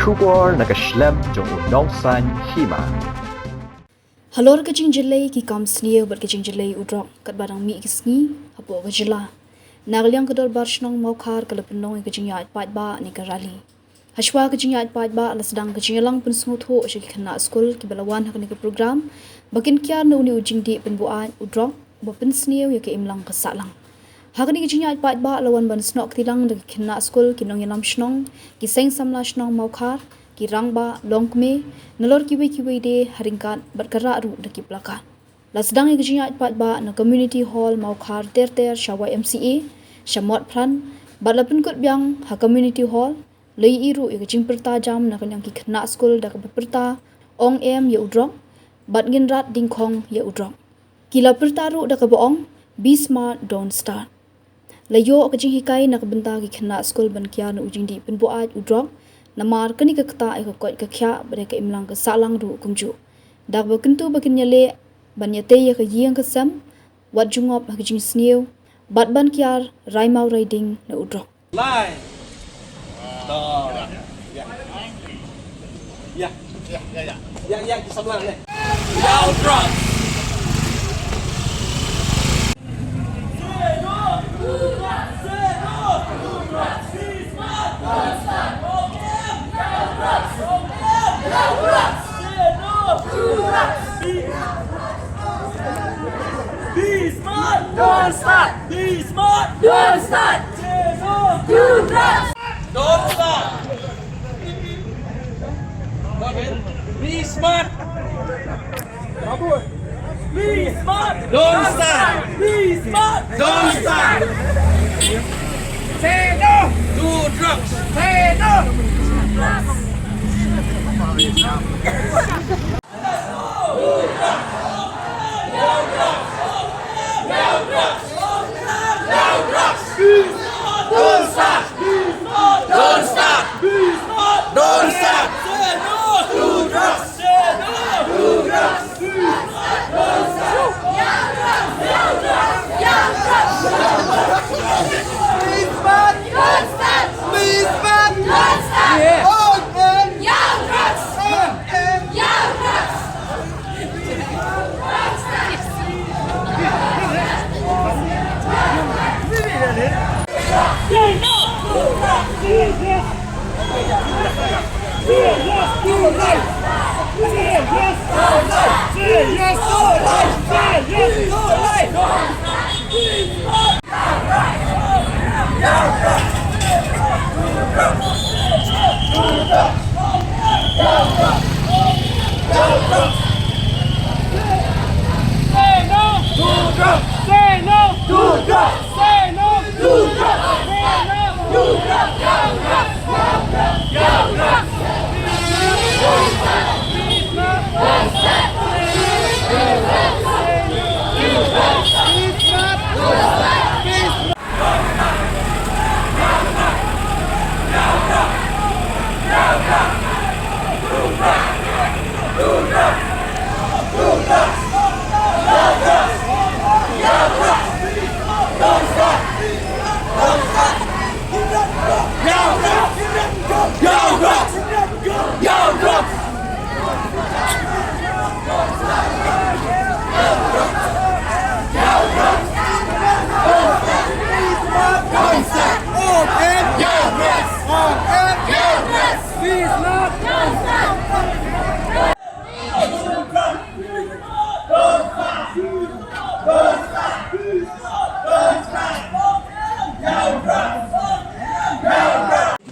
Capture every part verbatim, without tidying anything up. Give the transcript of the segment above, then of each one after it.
Khubor na ka shlem jong u Nongsaiñ Hima. Halor ka jingjyllei ki kam sniew bad ka jingjyllei u drok katba dang mih ki sngi hapoh ka jylla, na ka liang ka Dorbar Shnong Mawkhar ka la pynlong ïa ka jingïaid paidbah ne ka rally. Hashwa ka jingïaid paidbah la sdang ka jingïalang pynsngewthuh sha ki khynnah skul kiba la wan ha kane ka program ba kin kiar na une u jingdih pynbuaid u drok uba pynsniew ïa ka imlang ka sahlang. Ha kane ka jingïaid paidbah la wan ban snoh kti lang da ki khynnah skul, ki nongïalam shnong, ki seng samla shnong Mawkhar, ki rangbah, longkmie, nalor kiwei kiwei de ha ryngkat bad ka rah ruh da ki plakat. La sdang ïa ka jingïaid paidbah na Community Hall Mawkhar ter ter sha Y M C A, sha Motphran, bad la pynkut biang ha Community Hall, la ïohi ruh ïa ka jingpyrta jam na ka liang ki khynnah skul da kaba pyrta, "Ong em ïa u drok, bad ngin rat dyngkhong ïa u drok." Ki la pyrta ruh da kaba ong, "Be smart, don't start." La ïoh ka jinghikai na ka bynta ki khynnah skul ban kiar na u jingdih pynbuaid u drok, namar kane ka ktah ïa ka koit ka khiah bad ïa ka imlang ka sahlang ruh kumjuh. Da kaba kyntu ba kin ïaleh ban ïatei ïa ka ïing ka sem, wat ju ngop ha ka jingsniew, bad ban kiar rai maw rai ding na u drok. Lai. To. Ya. Ya. Ya, ya, ya. Ya, ya, ki samla ne. Ya, u drok. Be smart! Don't start! Be smart! Don't start! Say no! Don't start! Be smart! Be smart! Don't start! Be smart! Don't start! Say no! To drugs! Say no! Don't stop! Don't stop! Don't stop! Say no to drugs! Say no to drugs! Please ban! Please ban! Ong em! Ong em! Say no! To drugs! Say no! To drugs! Say no! To drugs! Say no! To drugs!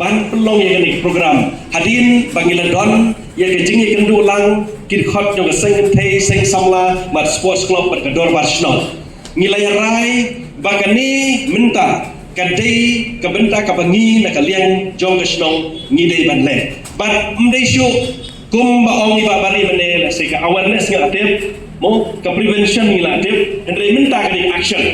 Ban pynlong ïa kane ka program hadien ba ngi la don ïa ka jingïakynduh lang ki dkhot jong ka seng kynthei, seng samla, bad sports club, bad ka dorbar shnong. Ngi la ïa rai ba kane mynta ka dei ka bynta kaba ngi na ka liang jong ka shnong ngi dei ban leh. Bad ym dei shuh kumba ong i Bah Bari mynne, lehse ka awareness ngi la tip, mo, ka prevention ngi la tip, hynrei mynta ka dei ka action.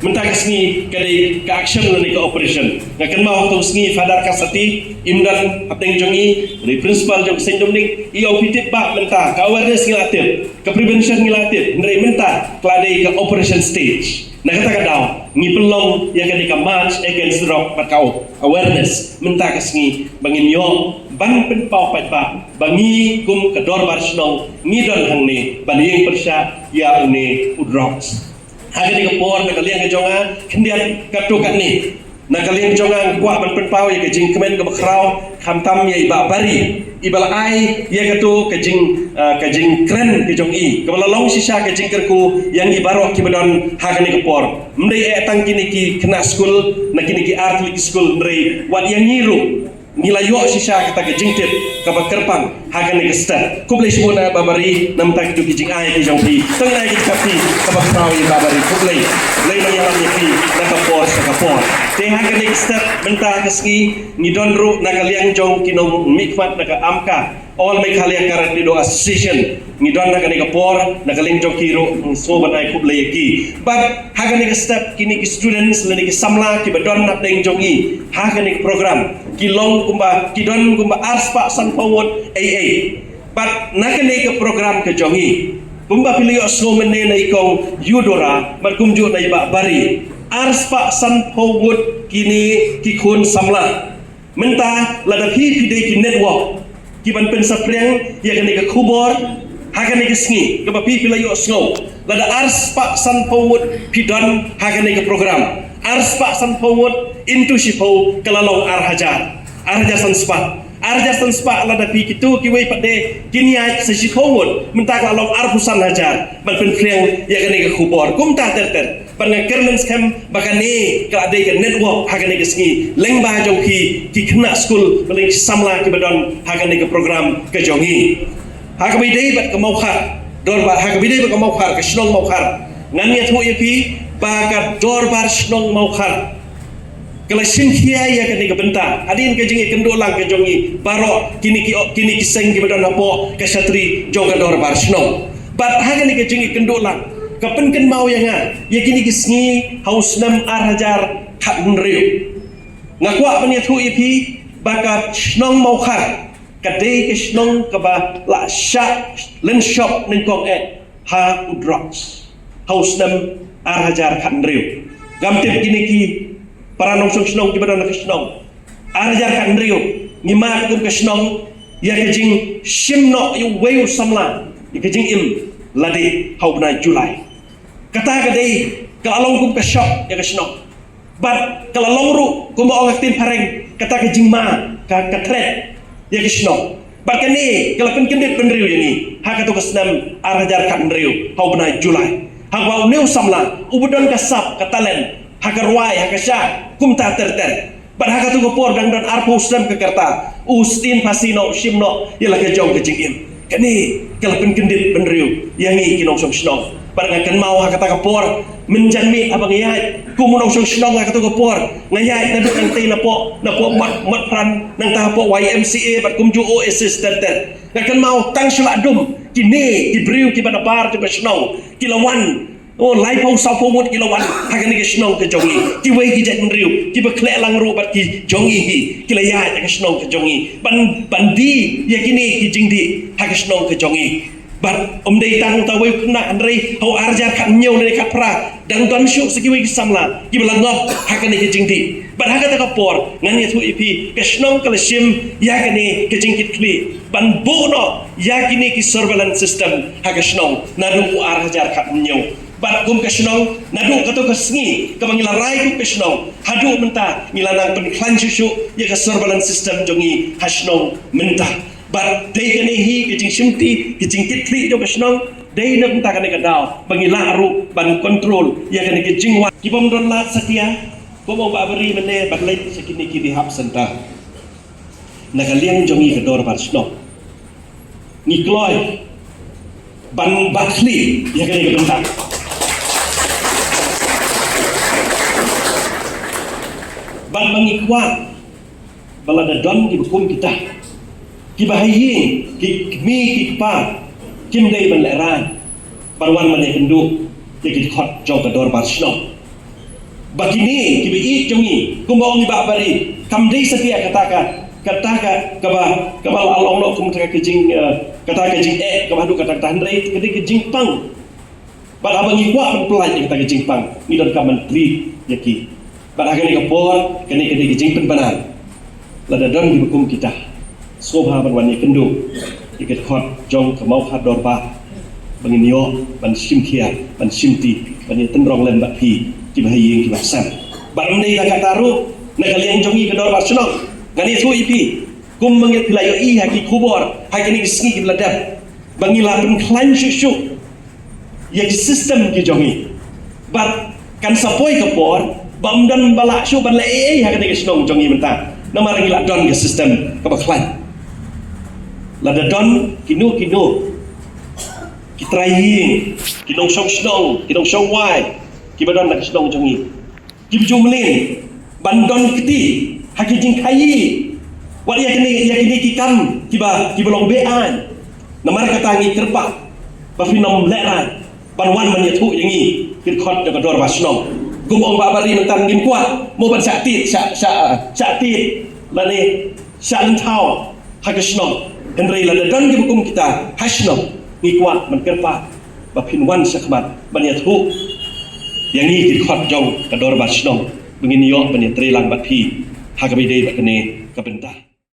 Mynta ka sngi ka dei ka action lane ka operation. Nga kynmaw ha ka sngi Father Kasati im don hapdeng jong ngi, u dei principal jong ka Saint Dominic, i ong phi tip bah, mynta ka awareness ngi la tip, ka prevention ngi la tip, hynrei mynta ka la dei ka operation stage. Na kata ka daw ngi pynlong ïa kane ka march against drug bad ka awareness mynta ka sngi ba ngin ïoh ban pynpaw paidbah ba ngi kum ka dorbar shnong ngi don hangne ban ïeng pyrshah ïa une u drugs. Ha kane ka por na ka liang ka jong nga khyndiat katto katne. Na ka liang jong nga nga kwah ban pynpaw ïa ka jingkmen kaba khraw khamtam ïa i Bah Bari iba la ai ïa kato ka jing, ah, ka jingkren ka jong i kaba la long shisha ka jingkyrkhu ïa ngi baroh kiba don ha kane ka por. Ym dei eh tang kine ki khynnah skul na kine ki ar tylli ki skul, hynrei wat ïa ngi ruh ngi la ïoh shisha kata ka jingtip kaba kyrpang ha kane ka step. Khublei shibun Bah Bari na bynta kito ki jingai ki jong phi. To ngin ai ka jingkyrpad kaba khraw ïa Bah Bari. Khublei. Khublei nongïalam ïa phi na ka por sha ka por. Te ha kane ka step mynta ka sngi ngi don ruh na ka liang jong ki nongmihkhmat na ka AMKA, All Meghalaya Karate Do Association. Ngi don ha kane ka por na ka liang jong ki ruh, ngi sngewbha ban ai khublei ïa ki. Bad ha kane ka step kine ki students lane ki samla kiba don napdeng jong ngi ha kane ka program ki long kumba, ki don kumba arspah sanphew ngut ei ei. Bad na kane ka program ka jong ngi, kumba phi la ïohsngew mynne na i kong Eudora bad kumjuh na i Bah Bari, arspah sanphew ngut kine ki khun samla. Mynta lada phi, phi dei ki network ki ban pynsaphriang ïa kane ka khubor ha kane ka sngi kaba phi, phi la ïohsngew, lada arspah sanphew ngut phi don ha kane ka program, arspah sanphew ngut into shiphew ka la long ar hajar. Ar hajar san spah. Ar hajar san spah lada phi kito kiwei pat de kin ïaid sa shiphew ngut, mynta ka la long arphew san hajar ban pynphriang ïa kane ka khubor. Kumta ter ter. Bad nga kyrmen skhem ba kane ka la dei ka network ha kane ka sngi lyngba jong ki, ki khynnah skul, ba lyngba ki samla kiba don ha kane ka program ka jong ngi. Ha kaba ïadei bad ka Mawkhar, dorbar, ha kaba ïadei bad ka Mawkhar, ka shnong Mawkhar, ngan ïathuh ïa phi ba ka dorbar shnong Mawkhar ka la shim khia ïa kane ka bynta hadien ka jingïakynduh lang ka jong ngi baroh kine ki, kine ki seng kiba don hapoh ka shatri jong ka dorbar shnong. Bad ha kane ka jingïakynduh lang ka pynkynmaw ïa nga ïa kine ki sngi ha u snem ar hajar khathynriew. Nga kwah ban ïathuh ïa phi ba ka shnong Mawkhar ka dei ka shnong kaba la shah lynshop nyngkong eh ha u drugs ha u snem ar hajar khathynriew. Ngam tip kine ki para nongshong shnong kiba don ha ka shnong. Ar hajar khathynriew ngi mad kum ka shnong ïa ka jingshim noh ïa uwei u samla ïa ka jingim lade ha u bnai July. Kata ka dei ka la long kum ka shock ïa ka shnong. Bad ka la long ruh kumba ong ha ka ktien phareng kata ka jingma, ka, ka threat ïa ka shnong. Bad kane ka la pynkyndit bynriew ïa ngi ha kato ka snem ar hajar khathynriew ha u bnai July. Ha kaba une u samla uba don ka sap ka talent ha ka rwai ha ka sha kumta ter ter. Bad ha kato ka por dang don arphew snem ka rta, u sdien phasi noh, u shim noh ïa la ka jong ka jingim. Kane ka la pynkyndit bynriew ïa ngi ki nongshong shnong. Bad nga kynmaw ha kata ka por mynjang miet haba nga ïaid kum u nongshong shnong ha kato ka por, nga ïaid naduh nangtei napoh, napoh Mot, Motphran, nangta hapoh Y M C A bad kumjuh Oasis ter ter. Nga kynmaw tang shu la dum kine ki briew kiba na bar jong ka shnong ki la wan. Oh, laiphew sawphew ngut ki la wan ha kane ka shnong ka jong ngi. Kiwei ki jaitbynriew kiba khleh lang ruh bad ki jong ngi hi ki la ïaid ha ka shnong ka jong ngi ban, ban die ïa kine ki jingdih ha ka shnong ka jong ngi. Bad ym dei tang uta uwei u khynnah, hynrei ha u ar hajar khathynñiew ne khatphra dang don shuh sa kiwei ki samla kiba la ngop ha kane ka jingdih. Bad ha kata ka por ngan ïathuh ïa phi, ka shnong ka la shim ïa kane ka jingkitkhlieh ban buh noh ïa kine ki surveillance system ha ka shnong naduh u ar hajar khathynñiew. Bad kum ka shnong, naduh kato ka sngi kaba ngi la rai kum ka shnong haduh mynta ngi la nang pynkhlaiñ shuh shuh ïa ka surveillance system jong ngi ha shnong mynta. Bad dei kane hi ka jingshimti, ka jingkitkhlieh jong ka shnong, dei na mynta kane ka daw ba ngi lah ruh ban control ïa kane ka jingwan. Ki bym don lad satia, bym ong ba bari mynne bad leit sa kine ki rehab center. Na ka liang jong ngi ka dorbar shnong ngi kloi ban bakhlieh ïa kane ka bynta. Bad ma ngi kwah ba lada don kiba kum kita, kiba ha ïing, ki kmie ki kpa, kim dei ban lehraiñ ban wan ban ïakynduh ïa ki dkhot jong ka dorbar shnong. Ba kine kiba ïeit jong ngi, kumba ong i Bah Bari, kam dei satia kata ka, kata ka, kaba, kaba la long noh kum kata ka jing, eh, kata ka jingeh, kaba haduh kata, kata, hynrei ka dei ka jingpang. Bad haba ngi kwah ban pyllait ïa kata ka jingpang, ngi donkam ban treat ïa ki. Bad ha kane ka por, kane ka dei ka jingpynbna. Lada don kiba kum kita, Sngewbha ban wan ïakynduh ïa ka dkhot jong ka Mawkhar Dorbar ba ngin ïoh ban shim khia, ban shim tih, ban ïatynrong lem bad phi kiba ha ïing kiba ha sem. Bad ym dei tang katta ruh, na ka liang jong ngi ka Dorbar Shnong, ngan ïathuh ïa phi, kum ma ngi phi la ïohi ha ki khubor ha kine ki sngi kiba la dep, ba ngi la pynkhlaiñ shuh shuh ïa ki system ki jong ngi. Bad kan sa poi ka por ba ym don ba lah shuh ban leh ei ei ha kane ka shnong jong ngi mynta, namar ngi la don ka system kaba khlaiñ. Lada don kino kino ki trai ïing, ki nongshong shnong, ki nongshong wai kiba don ha ka shnong jong ngi, kiba ju mlien ban don kti ha ki jingkhaïi, wat ïa kine, ïa kine ki kam kiba, kiba long be-aiñ. Namar kata ngi kyrpad ba phin ym lehrain ban wan ban ïathuh ïa ngi ki dkhot jong ka Dorbar Shnong. Kum ong Bah Bari mynta, ngim kwah mo ban shah tied, shah, shah, shah tied lane shah lyngkhaw ha ka shnong. Hynrei lada don kiba kum kita ha shnong, ngi kwah ban kyrpad ba phin wan sha khmat ban ïathuh ïa ngi ki dkhot jong ka Dorbar Shnong, ba ngin ïoh ban ïatreilang bad phi ha kaba ïadei bad kane ka bynta.